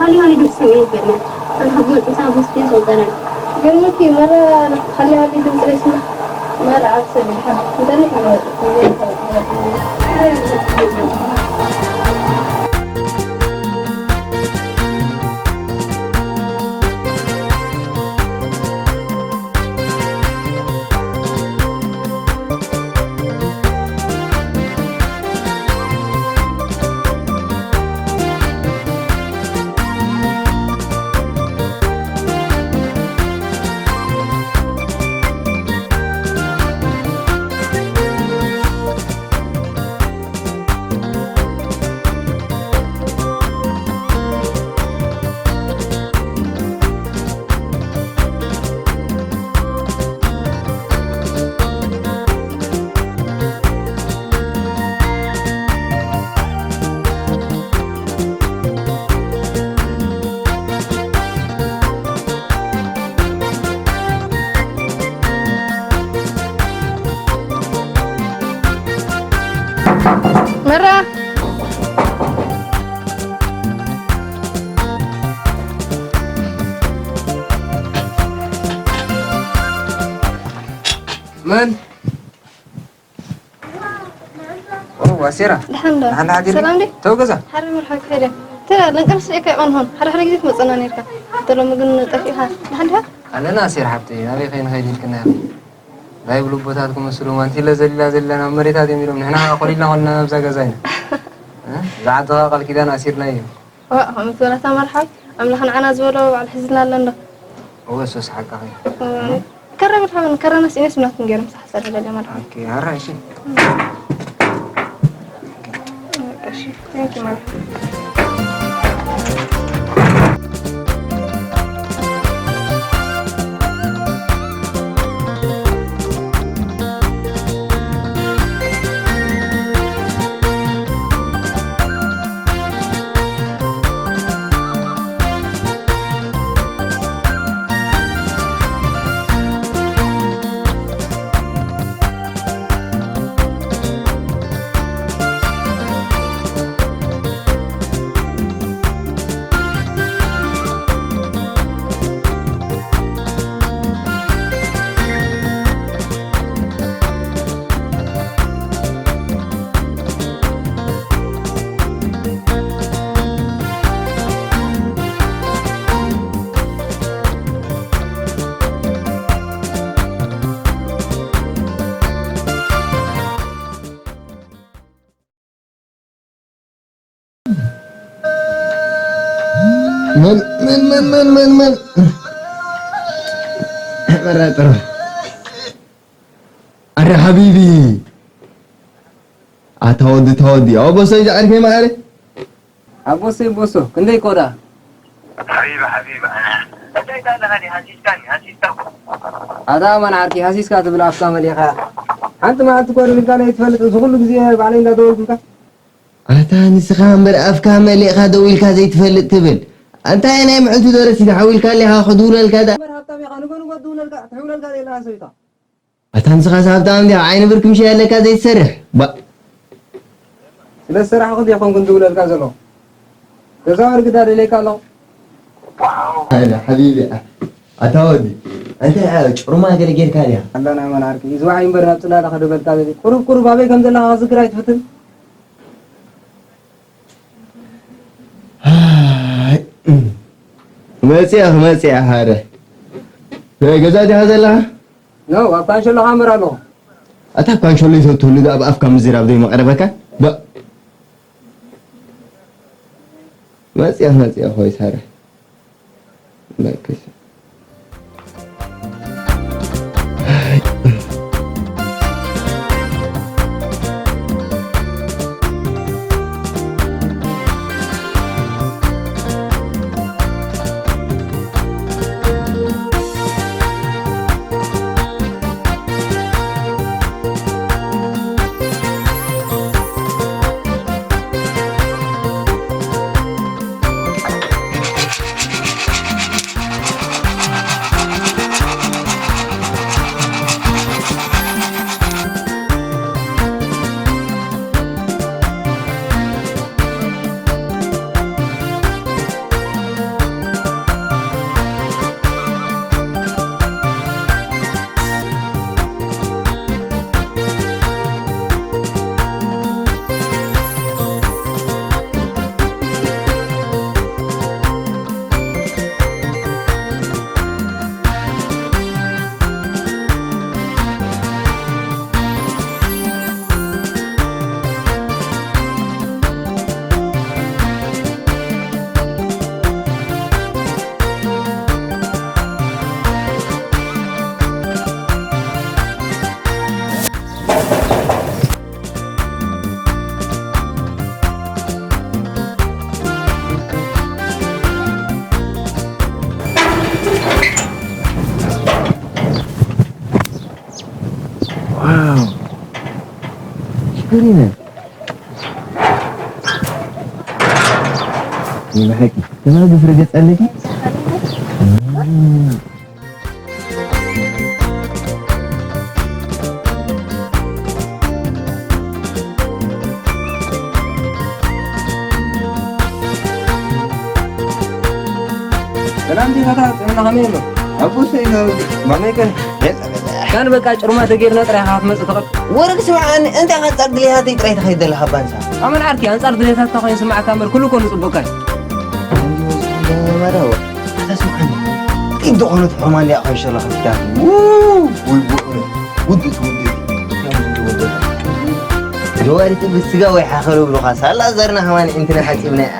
ሃሊ ሃሊ ድምፂ ሰሚዐ ይገርመል። ኣነ ካብ መፅኡ ሳብ ውስጥ የሰውጠናል። ገርመኪ መራ፣ ሃሊ ሃሊ ድምፂ ስማ መራ ኣብ ሰብ ይሓ እንተነት መራ። መን? ኦ፣ ዋሴራ። ደሓን ዶ? ደሓን ደሓን ዲልካ? ሰላም ዲ? ተው ገዛ። ሓረ መርሓ ክኸደ። ተ ለንቀርስ እካ ይቐንሆን። ሓደ ሓደ ግዜ ትመጸና ነርካ። እንተ ሎሚ ግን ጠፊእኻ። ደሓን ዲኻ? ኣለና ኣሴር ሓብተይ፣ ናበይ ከይንኸይድ ኢልክና ኢኻ? ናይ ብልቦታት ክመስሉ ማንቲለ ዘሊላ ዘሊላ ናብ መሬታት እዮም ኢሎም ንሕና ኮሊልና ኮልና ናብዛ ገዛ ኢና። እ? ዝዓድኻ ቃል ኪዳን ኣሲርና እዩ። ዋ፣ ከምኡ ዝበለታ መርሓዊ ኣምላኽ ንዓና ዝበሎ ባዕሉ ሒዝልና ኣሎ እንዶ። እወ፣ ሶስ ሓቃኺ። እ፣ ከረ ብልሓ ምን ከረናስ ኢነስ ምናት ንገርም ሳሕ ሰረ ለለ መርሓዊ። ኦኬ፣ ኣራ፣ እሺ። እሺ፣ thank you መርሓዊ። መን፣ መን፣ መን፣ መን፣ መን፣ መን? መራ ጥራ። ኣረ ሓቢቢ። ኣታ ወዲ፣ እታ ወዲ። ኣቦ ሰይድ ዓርከይ ማዕረ። ኣቦሰይ ቦሶ፣ ክንደይ ቆዳ? ሓቢቢ፣ ሓቢቢ፣ ኣነ። እንታይ ታለኻ ዲ ሃሲስካኒ፣ ሃሲስካ እኮ። ኣታ መን ዓርኪ ሃሲስካ ትብል ኣፍካ መሊኻ? ሓንቲ መዓልቲ እኮ ደዊልካ ናይ ትፈልጥ፣ እዚ ኩሉ ግዜ ባዕለይ እንዳደወልኩልካ። ኣታ ንስኻ እምበር ኣፍካ መሊእኻ ደዊልካ ዘይትፈልጥ ትብል። ኣንታይ ናይ ምዕልቲ ዶ ረሲድ ሓዊልካ ኣሊኻ ክድውለልካ ዳ? እምበር ሃብታም ኢኻ፣ ንጎ ንጎ ትድውለልካ፣ ትሕውለልካ ዘይብልካ ሰብ ኢኻ። ኣታ ንስኻስ ሃብታም እንዲኻ፣ ዓይኒ ብርኪ ምሽ ኣለካ ዘይትሰርሕ። ባ- ስለ ዝሰራሕኹ ዲኹም ግን ዝብለልካ ዘለኹ? ገዛ ወርግዳ ደልየካ ኣለኹ። ኣነ ሓቢቢ፣ ኣታ ወዲ፣ እንታይ ጭሩማ ገለ ጌርካ ዲኻ? ኣላ ናይ መን ዓርኪ፣ ዝዋዓይ እምበር ናብ ጽላለ ከደበልካ ዘለ። ቁሩብ ቁሩብ ኣበይ ከም ዘለኻ ክዝክር ኣይትፍትን? ኣይ፣ መጽያ፣ መጽያ፣ ሃረ። ገዛ ዲኻ ዘለኻ? ኖ፣ ኣብ ካንሸሎ ካምር ኣለኹ። ኣታ ኣብ ካንሸሎ ይፈትሁሉ፣ ኣብ ኣፍካ ምዝራብ ዘይመቐረበካ? ባ-፣ መጽያ፣ መጽያ፣ ኾይ፣ ሳረ። መክስ። ምን ይላል? ይበሐቂ። ተማሪ ፍረ ገጽ ኣለኪ? ሰላም ዲኻ? ጥዕና ከመይ ኣሎ? ኣቦ ሰይኖ፣ ማመይ ከን? ካን በቃ ጭርማ ተጌርና ጥራይ ኢኻ ክትመጽእ ትኽእል። ወርቅ ስምዓኒ፣ እንታይ ኢኻ ኣንጻር ድሌታተይ ጥራይ ትኸይድ ዘለኻ ባንሳ? ኣመን ዓርኪ፣ ኣንጻር ድሌታትካ ኮይኑ ስምዓካ እምበር፣ ኩሉ እኮ ንጽቡቕካ እዩ። መረው፣ ኣታ ስምዓኒ፣ እንታይ ዝኾነት ሕማም እያ ኮይሽ ዘለኻ ፊታትካ? ው፣ ውይ፣ ውይ፣ ውይ፣ ውድእቲ፣ ውድእቲ፣ ውድእቲ። ጀዋሪት ብስጋ ወይ ሓኸሉ ብሉኻ፣ ሳላ ዘርና ከማን እንትና ሓጺብና እያ።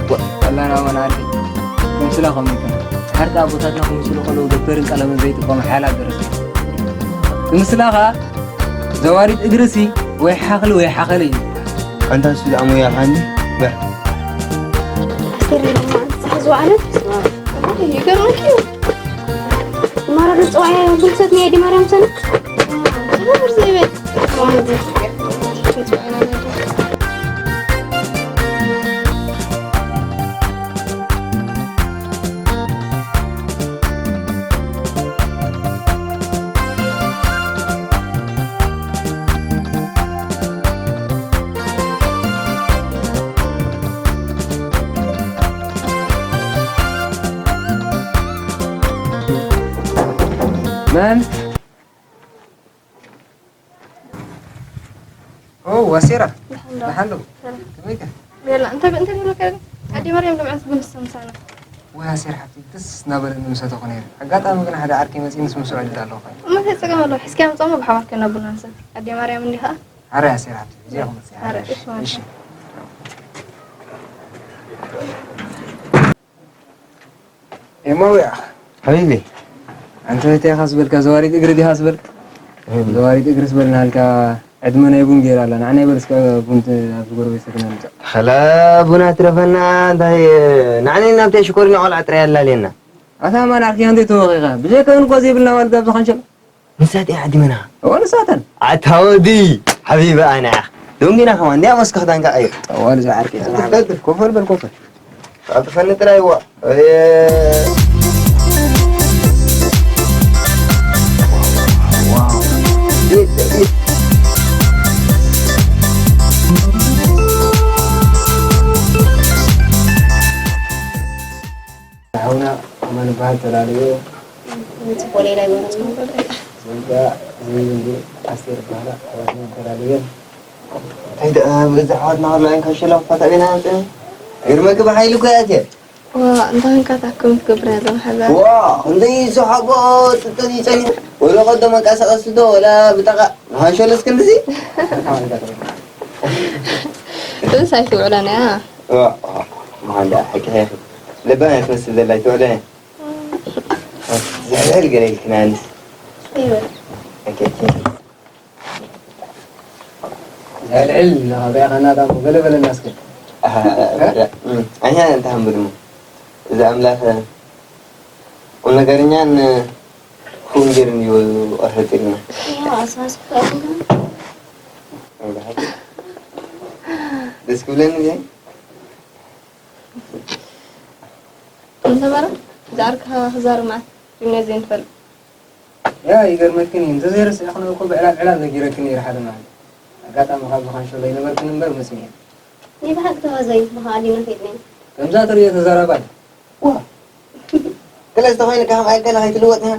ዋ፣ ኣላና ወናሪ፣ ምስላ ከምኡ ይኮነ። ሓርታ ኣቦታትና ክምስሉ ከለዉ ደብተርን ቀለምን ዘይጥቀሙ ሓያላት ደረስቲ። ምስላኻ ዘዋሪት እግርሲ ወይ ሓኽሊ ወይ ሓኸሊ እዩ። ኣንታ እሱ ደኣ ሞያ ሓኒ፣ በ። ኣስቴር ለማ፣ ዝሓዝዋ ዓለም ይገርመኪ እዩ። ማራ ገጽዋ እያ፣ ብልሰት ናይ ኣዲ ማርያም ሰነ። ክቡር ዘይበል። መን? ኦ፣ ዋሴራ። ደሓን ዶ? ደሓን ዶ? ሰላም። ከመይ ከ? ቤላ፣ እንታይ ብ-፣ እንታይ ብሎ ከ? ኣዲ ማርያም ደምዓት ብምስተምሳና። ወይ ኣሴር ሓብቲ፣ ደስ እናበለኒ ምሰተኹ ነይረ። ኣጋጣሚ ግን ሓደ ዓርከይ መፂኡ ምስ ምስዑ ዕድል ኣለዎ ኸ? እሞ እንታይ ፀገም ኣለዎ? ሕዝኪ ኣምፅኦሞ ብሓባር ከና ቡና ንሰቲ። ኣዲ ማርያም እንዲኻ? ኣረ ኣሴር ሓብቲ፣ እዚኣ ክመፅእ። ኣረ፣ እሺ፣ እሺ። እሺ። ኤማዊ ኣኽ። ሓቢቢ። ኣንተ እንታይ ኢኻ ዝበልካ? ዘዋሪት እግሪ ዲኻ ዝበልካ? እም። ዘዋሪት እግሪ ዝበልና ሃልካ ዕድመ ናይ ቡን ገይራ ኣላ። ንዓና ይበል እስከ ቡን ት-፣ ኣብዚ ጎረቤት ሰተና ምጻእ። ኸላ ቡና ትረፈና፣ እንታይ፣ ንዓና ናብታ ሽኮርኛ ቆልዓ ጥራይ ኣላልየና። ኣታ ማን ዓርኪ እንዴት ተወኺኻ? ብጀካ እንኳ ዘይብልና ዋልድ ኣብዚ ኻንሸሎ። ንሳት እያ ዓዲመና። እወ፣ ንሳተን። ኣታ ወዲ፣ ሓቢቢ ኣነ ያኽ። ዶንጊና ከማን፣ እንዲያ መስከኽታን ከኣ እዩ። ጠዋል ዝዓርቂ፣ ጠዋል። ኮፈል በል፣ ኮፈል። ኣጥፈኒ ጥራይ፣ ዋ። እየ። ዋው። ሓውና ኣማን በሃል ተላለዮ። ጽቡቕ ሌላ ይወረጽኩ። ዘጋ ዘይብሉ ኣስቴር በሃላ ኣሕዋትና ተላለየን። እንታይ ደኣ ብገዛ ኣሕዋትና ከሎ ዓይንካ ሸላ እኳ ታቤና ኣምጽእኒ። ግርመኪ ብሓይሊ እኮ እያ እትየ። ዋ፣ እንታይ እንካ ታኩም ትገብር እያ እዛ መሓዛ? ዋ፣ ክንደይ ዝሓቦ ጥጥን ይጸኒ። ወላ ቀዶ መንቀሳቐሲ ዶ፣ ወላ ብጣቓ፣ ንሃንሸለስ ክንድዚ? እዚስ ኣይትውዕለን እያ። ዋ፣ ዋ፣ መሓዛ፣ ሓቂ ሓቂ። ለባም እያ ትመስል ዘላ፣ ኣይትውዕለን እያ። ዝሕል ገለ ኢልክናንስ። ይበል። ኦኬ፣ ኦኬ። ዝሕልሕል ኢልካ፣ እንታይ ኢኻ ናታ እሞ ገለ በለና እስከ። ኣሃ፣ እ? እም፣ ኣኛ እንታይ ክንብል እሞ። እዚ ኣምላኽ ቁም ነገረኛን ክፉእን ገይሩ እንድዩ ቆርሕጥ ኢልና። ያው፣ ኣስማስ ክፉእ ኣይኮንካን። ደስ ክብለኒ እዚኣ። እንተ በረ፣ ዝዓርካ ክዛረብ መዓት ጅምነዝየም ትፈልጥ። ያ፣ ይገርመክን እዩ። እንተዘይረሲዕክኒ እኮ ብዕላል ዕላል ነጊረክን ነይረ ሓደ መዓልቲ። ኣጋጣሚ ካብ ዝኻንሸሎ ኣይነበርክን እምበር መሲለኒ። ናይ ብሓቂ ተዋዛይ ምዃን ኣሊና ፈሊጥና ኢና። ከምዛ ትርእዮ ተዛራባይ። ዋ! ገለ ዝተኾይነ ከም ኣልከላ ከይትልወጥ ኢና።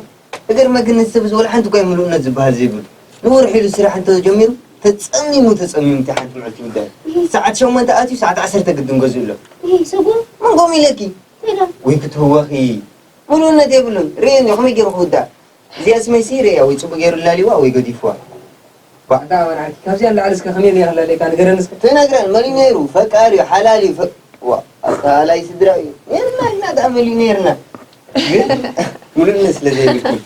እገርመ ግን ንሰብ እዚ ወላ ሓንቲ እኮ እዩ ምሉእነት ዝበሃል ዘይብሉ። ንወርሒ ኢሉ ስራሕ እንተጀሚሩ፣ ተጸሚሙ፣ ተጸሚሙ፣ እንታይ ሓንቲ መዓልቲ ይውዳእ። እህ። ሰዓት ሸሞንተ ኣትዩ፣ ሰዓት ዓሰርተ ግድን ገዝኡ ኣሎ። እህ፣ ሰጉም? መንጎም ኢለኪ? እንታይ ኢሎም? ወይ ክትህወኺ። ምሉእነት የብሉን። ርእየኒ፣ ከመይ ገይሩ ክውዳእ? እዚኣ ስመይሲ ርእያ፣ ወይ ጽቡቕ ገይሩ ላልይዋ፣ ወይ ገዲፍዋ። ባ- ኣታ ኣመን ዓርኪ፣ ካብዚኣ ንላዕሊ እስከ ከመይ ኢለ ክላለየካ ንገረኒ እስከ። ትነግረን፣ መን እዩ ነይሩ? ፈቃር እዩ፣ ሓላል እዩ፣ ፈ-፣ ዋ፣ ኣታ ኣላይ ስድራ እዩ። ነይርና ኢልና ደኣ መን እዩ ነይርና? ግን ምሉእነት ስለ ዘይብልኩም።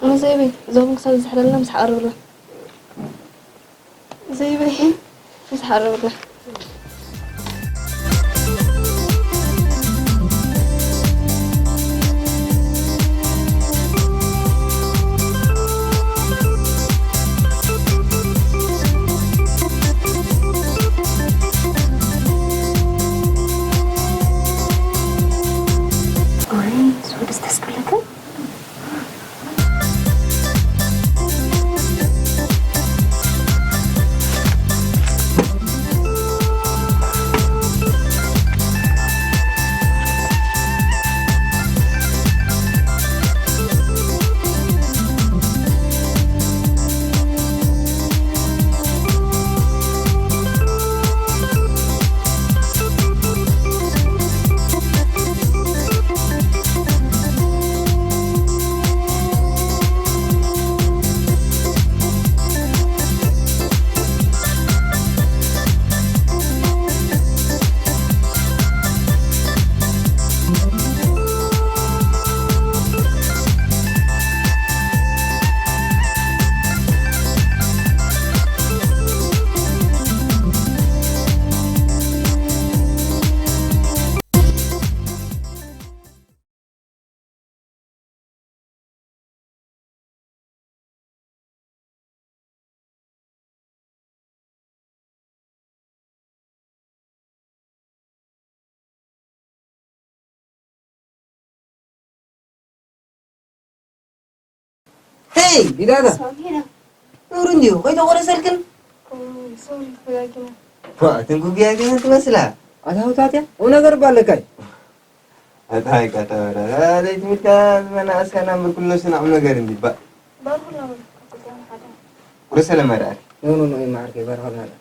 መዘይበይ፣ እዞም ክሳብ ዝሕለልና ምስ ሓቐርብላ። ዘይበይ፣ ምስ ሓረብና። ዲዳታ። ሳሚራ። ኑር እንዲዩ፣ ከይተቆረሰልክን? ኦ፣ ሶሪ፣ ተጋጊና። ዋ፣ ትንኩ ግያግን ትመስላ። ኣታ ውታት እያ? ቁም ነገር እባ ኣለካ እዩ። ኣታ ሃይካ ተበረ። ለይቲ ሚልካ መናእስካ ናምር ኩሎ ስናዕ ነገር እንዲባ። ባርኩላ በል። ቁርሰ ለመርኣት። ኖ፣ ኖ፣ ኖ፣ ይመዓርከይ፣ ባርኩላ በል።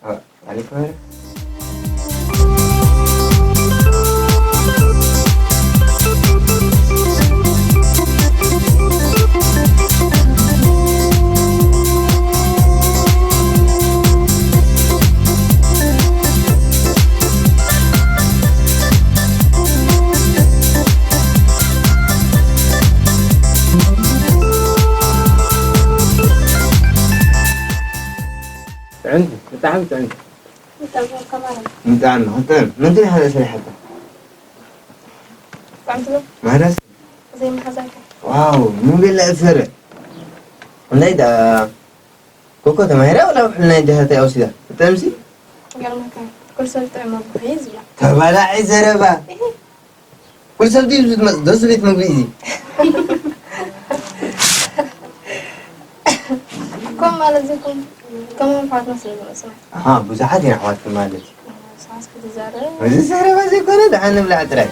ኦ፣ ኣሪፍ ነበረ። ጥዕምቲ፣ ብጣዕሚ ጥዕምቲ። ብጣዕሚ ከማን። ብጣዕሚ፣ ብጣዕሚ። ምንድን ኢኻ ሰሪሓታ? ብጣዕሚ ትብል። ማራስ? ዘይመሓዛካ። ዋው፣ ምን ገለ እፈረ። እንታይ ዳ ኮኮ ተማሂራ ወላ ውሕል ናይ ጃሃታ ወሲዳ? ብጣዕምሲ? ገርመካ። ኩል ሰብ ጥዕም ኣቦ እዩ ዝብላ። ተባላዒ ዘረባ። እህ። ኩሉ ሰብ ድዩ ዝመጽእ? ደስ ዝብል መግቢ እዩ። ከም ማለት እዚ ከም፣ ከም ኣሕዋትና ስለ ዝመጽና። ኣሃ፣ ብዙሓት ኢና ኣሕዋትኩም ማለት እዩ። ንስኻስ ክትዛረብ? እዚ ዘረባ ዘይኮነ ደሓን ንብላዕ ጥራይ።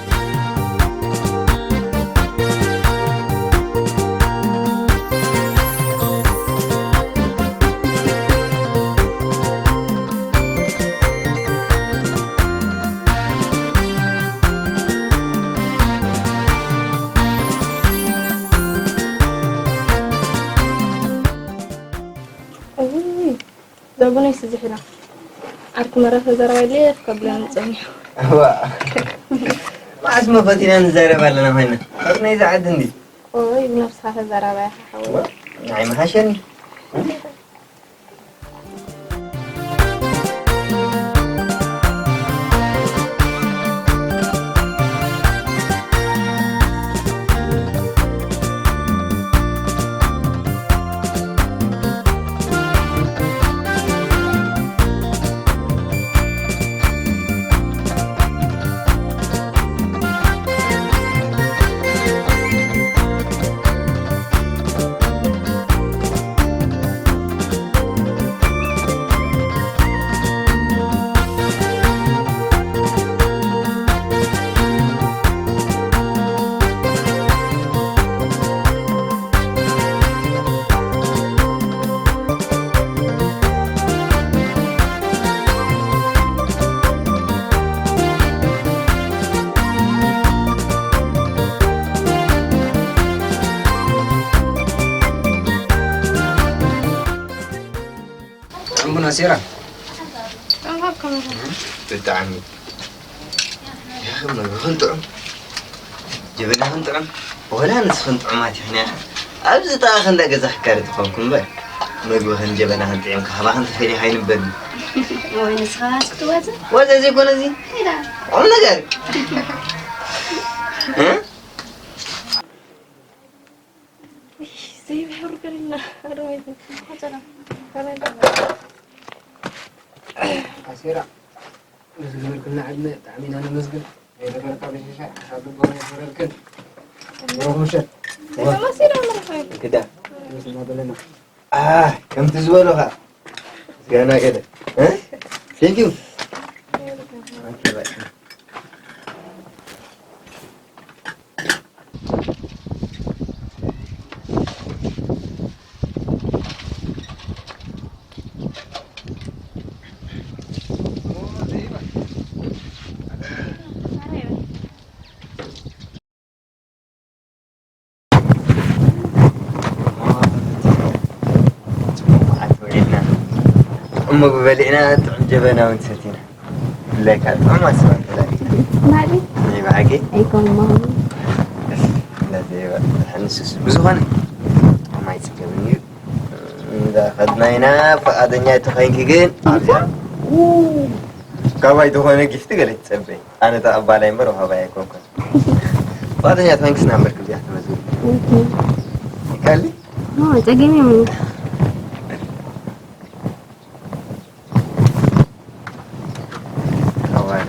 እውይ፣ ዳቡነይ ስዝሕ ኢላ። ዓርኪ መራኸ ዘረባ የለ ከብለኒ ጸኒሑ። እዋ። መዓስ መፈቲና ንዛረብ ኣለና ኮይና። ኣብ ናይዛ ዓዲ እንዲ። ኦይ፣ ብነብስኻ ተዛራባይ ኢኻ ሓወይ። እዋ፣ ንዓይ መሓሸኒ። ጥዑም ቡና ሴራ። ጥዑም ሃብኩም። ብጣዕሚ። ያኺ መግብኽን ጥዑም፣ ጀበናኽን ጥዑም፣ ወላ ንስኽን ጥዑማት ኢኽን ያኺ። ኣብዚ ጥቓ ክንዳ ገዛ ክካረ ተኾንኩ እምበር፣ መግብኽን ጀበናኽን ጥዒምካ ካባኽን ተፈልየ ኣይንበርን። ወይ ንስኻ ጽትወት? ወዘ ዘይኮነ እዚ? ሄዳ። ቁም ነገር። እ? ዘይብሕሩ ገርና። ኣረዋይ፣ ቆጸራ። ኣረዋይ። ኣሴራ፣ ምስ ገበርክልና ዕድመ ብጣዕሚ ኢና ነመስግን። ዘይነበረካ በሻሻ ሓሳብ ልቦና ይፈረድክን። ብሩኽ ምሸት። ኣሴራ፣ ኣሴራ፣ ኣሴራ። ክዳ። ምስ እናበለና። ኣህ፣ ከምቲ ዝበሉኻ። ገና ገለ። እ? Thank you። ኦኬ፣ ባይ። ጽቡቕ መዓልቲ ውዒልና፣ ጥዑም መግቢ በሊዕና፣ ጥዑም ጀበና እውን ሰቲና። ብፍላይ ከኣ ጥዑማት ሰባት ተላቒና። ማለት? ናይ ብሓቂ? ኣይኮን ማሚ። ስለዚ፣ ንስስ ብዝኾነ ጥዑም ኣይጽገብን እዩ። እንዳ ኸድና ኢና፣ ፍቓደኛ እንተኾይንኪ ግን፣ ኣብዚኣ፣ ካባይ ዝኾነ ጊፍቲ ገለ ትጸበይ። ኣነ ተቐባላይ እምበር ወሃባይ ኣይኮንኩን። ፍቓደኛ ተኾይንክስ ናምበርክ እዚኣ ተመዝግቢ። ኦኬ። ይካሊ? ኖ፣ ጸገም የብሉን። ኣዋይ።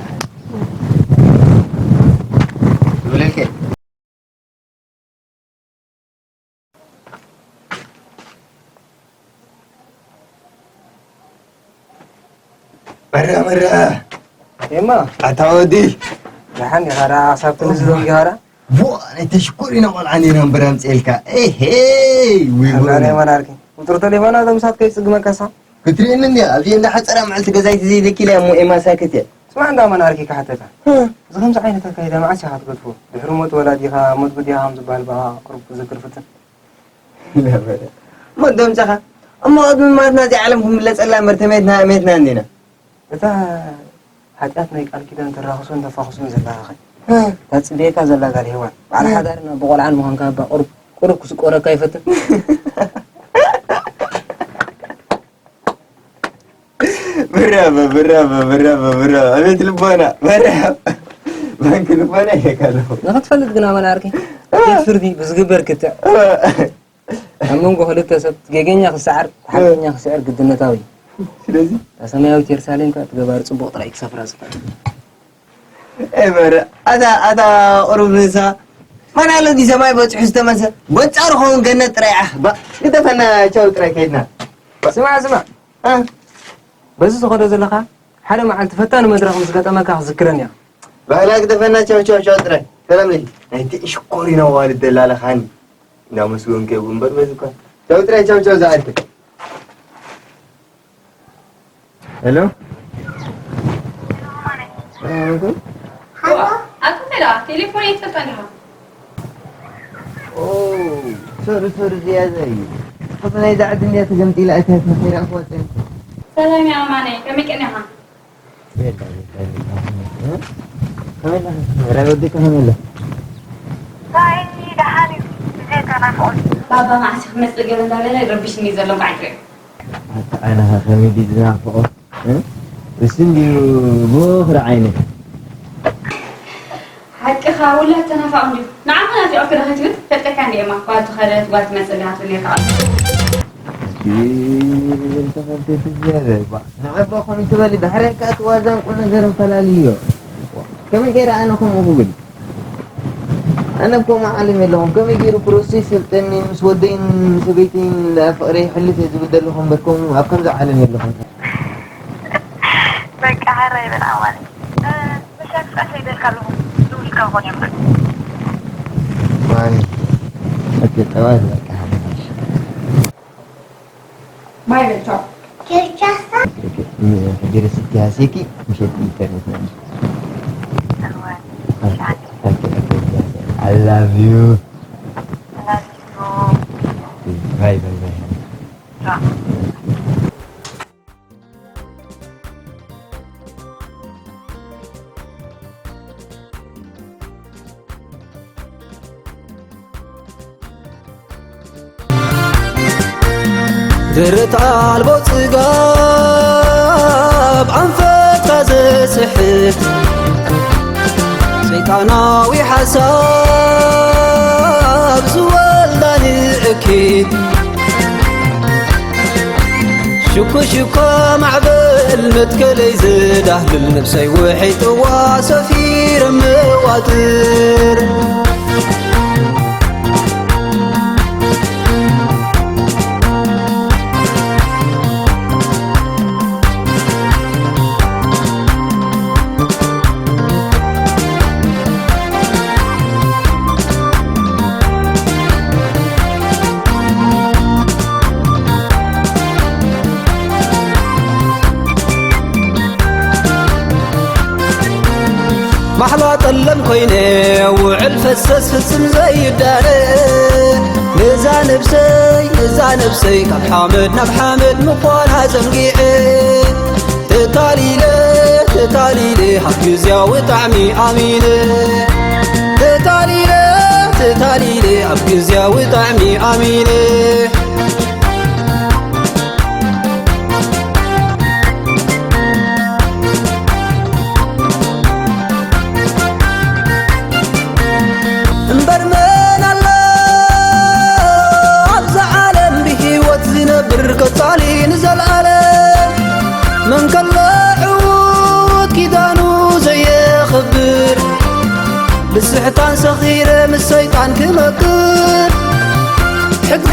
ዝብለልከ? መረ መረ። ኤማ፣ ኣታ ወዲ። ደሓን ዲኻ? ደኣ ክሳብ ክንዚ ደንጊኻ ደኣ? ቡእ፣ ናይ ተሽኮሪና ቆልዓ ነይራ እምበር ኣምፅኤልካ። ኤሄይ፣ ወይ ኣንታ ጎበዝ። ናይ ማናርኪ። ቁፅሪ ተሌፎና እዞም ምሳት ከይፅግመካሳ። ክትርእየኒ እንዲያ፣ ኣብዚ እንዳ ሓፀራ መዓልቲ ገዛይቲ ዘይደኪላ እያ እሞ ኤማ ሳክት እያ። ስማዕ እንዳ ማናርኪ ክሓተካ። እ። እዚ ከምዚ ዓይነት ኣካይዳ መዓስ ኢኻ ትገድፎ? ድሕሪ ሞት ወላዲኻ፣ ሞት ጉዲኻ ከም ዝበሃል ብኣኻ ቁሩብ ክዝክር ፍትን። እሞ ደምፀኻ። እሞ ቅድሚ ማትና እዚኣ ዓለም ክንብለፀላ መርተሜትና ኣሜትና እንዲና። እታ ሓጢኣት ናይ ቃል ኪዳን ተራኽሶን ተፋኽሶን ዘላኻኸ። እ። እታ ጽበየካ ዘላ ጋል ሄዋን። በዓል እ። ሓዳርን ኣቦ ቆልዓን ምዃንካ እባ ቁሩብ፣ ቁሩብ ክስቆረካ ይፈትን። ብራቮ፣ ብራቮ፣ ብራቮ፣ ብራቮ። ኣቤት ልቦና፣ ብራቮ። ባንክ ልቦና ይለካ ኣለኹ። ንኽትፈልጥ ግና መን ዓርከይ? እ። ቤት ፍርዲ ብዝግበር ክትዕ። እ። ኣብ መንጎ ክልተ ሰብ ጌገኛ ክሰዓር፣ ሓቀኛ ክስዕር ግድነታዊ እዩ። ስለዚ? እታ ሰማያዊት የሩሳሌም ከኣ እቲ ገባሪ ጽቡቕ ጥራይ ክሰፍራ ዝኽእል። ኤ በረ፣ ኣታ፣ ኣታ ቁሩብ ንሳ፣ መን ኣሎ ድዩ ሰማይ በጺሑ ዝተመልሰ? በንጻሩ ኸውን ገነት ጥራይ ዓኽ። ባ፣ ግደፈና፣ ቻው ጥራይ ከይድና። ስማዕ፣ ስማዕ። እ? በዚ ትኸዶ ዘለኻ ሓደ መዓልቲ ፈታኒ መድረኽ ምስ ገጠመካ ክዝክረኒ ኢኻ። ባህላ ግደፈና፣ ቻው፣ ቻው፣ ቻው ጥራይ። ሰላም ለኪ። ናይቲ ሽኮሪና ዋልድ ደላለኻኒ። እንዳመስገንኩ እየ እምበር በዚ እኳ። ቻው ጥራይ፣ ቻው፣ ቻው ዝዓርከይ። ሄሎ። ሰላም ዓለይኩም። ኣቶ ሜዳ፣ ቴሌፎን ኣይትፈልጣ እንዲኻ? ኦ፣ ሶሪ፣ ሶሪ፣ ዝያዳ እዩ። ፎቶ ናይ ዳዕድ እንድያ ተገምጢላ እታ ተፈኺራ እኮ ወፅያ። ሰላም፣ ያ ኣማነይ፣ ከመይ ቀኒኻ? ቤላ፣ ቤላ፣ ቤላ። እ? ከመይ ኣለኻ? ራይ ወዲካ ከመይ ኣለ? ራይ ደሓን እዩ። ብዘይ ተናፍቖት። ባባ መዓስ ክመጽእ ገለ እንዳበለ ይረብሽኒ ዘሎ፣ እንኳዕ ኣይትሪኦ። ኣታ ዓይንኻ ከመይ ድዩ ዝናፍቖ? እ? እሱ እንድዩ ቦኽሪ ዓይኒ። ሓቅኻ፣ ውላድ ተናፋቒ እንድዩ። ንዓኻ ናፊቐ ክደኸት ይብል፣ ፈልጠካ እንድየ እማ፣ ጓል ትኸደት፣ ጓል ትመጽእ እንድያ ትብል ነርካ። እስኪ፣ እንተ ፈልጠት ዝያደ፣ ጓ-፣ ንዓባ ኮን ትበሊ፣ ዳሕራይ ከኣ እቲ ዋዛን ቁም ነገርን ፈላልዮ። ከመይ ገይረ ኣነ ከምኡ ክብል? ኣነ ኣብ ከምኡ ዓለም የለኹን። ከመይ ገይሩ ፕሮሰስ ይፈልጠኒ፣ ምስ ወደይን ሰበይተይን ፍቕረይ ይሕልፍ እየ ዝብል ዘለኹ እምበር፣ ከምኡ ኣብ ከምዚ ዓለም የለኹን። በቃ፣ ሕራይ በል ኣዋኒ። እ፣ ምሻ ክጻሰ ይደልካ ኣለኹ። ደዊልካ ኮን እዮም። ማኒ። ኦኬ፣ ጠዋት በቃ፣ ሓደሽ። ማይ በል፣ ቻው። ቻው፣ ቻው። ኦኬ፣ ኦኬ። ም-፣ ሕጂ ረሲቲ ሃሴኪ፣ ምሸት ኢንተርኔት ማለት። ኣዋኒ። ኦኬ፣ ኦኬ፣ ኦኬ። I love you። I love you too። ባይ፣ ባይ፣ ባይ። ቻው። ደረት ኣልቦ ጽጋብ ኣንፈትካ ዘስሕት ሰይጣናዊ ሓሳብ ዝወልዳ ንእኪት ሽኮ ሽኮ ማዕበል መትከለይ ዝዳህልል ነብሰይ ውሒጥዋ ሰፊረ መዋጥር ማሕላ ጠለም ኮይነ ውዕል ፈሰስ ፍጽም ዘይዳለ ነዛ ነብሰይ ነዛ ነብሰይ ካብ ሓመድ ናብ ሓመድ ምዃና ዘንጊዐ ተታሊለ ተታሊለ ኣብ ግዝያዊ ጣዕሚ ኣሚነ ተታሊለ ተታሊለ ኣብ ግዝያዊ ጣዕሚ ኣሚነ እምበር መን ኣሎ ኣብዛ ዓለም ብህይወት ዝነብር ቀጻሊ ንዘለኣለም መን ከሎ ዕዉት ኪዳኑ ዘየኽብር ብስሕታን ሰኺረ ምስ ሰይጣን ክመክር ሕገ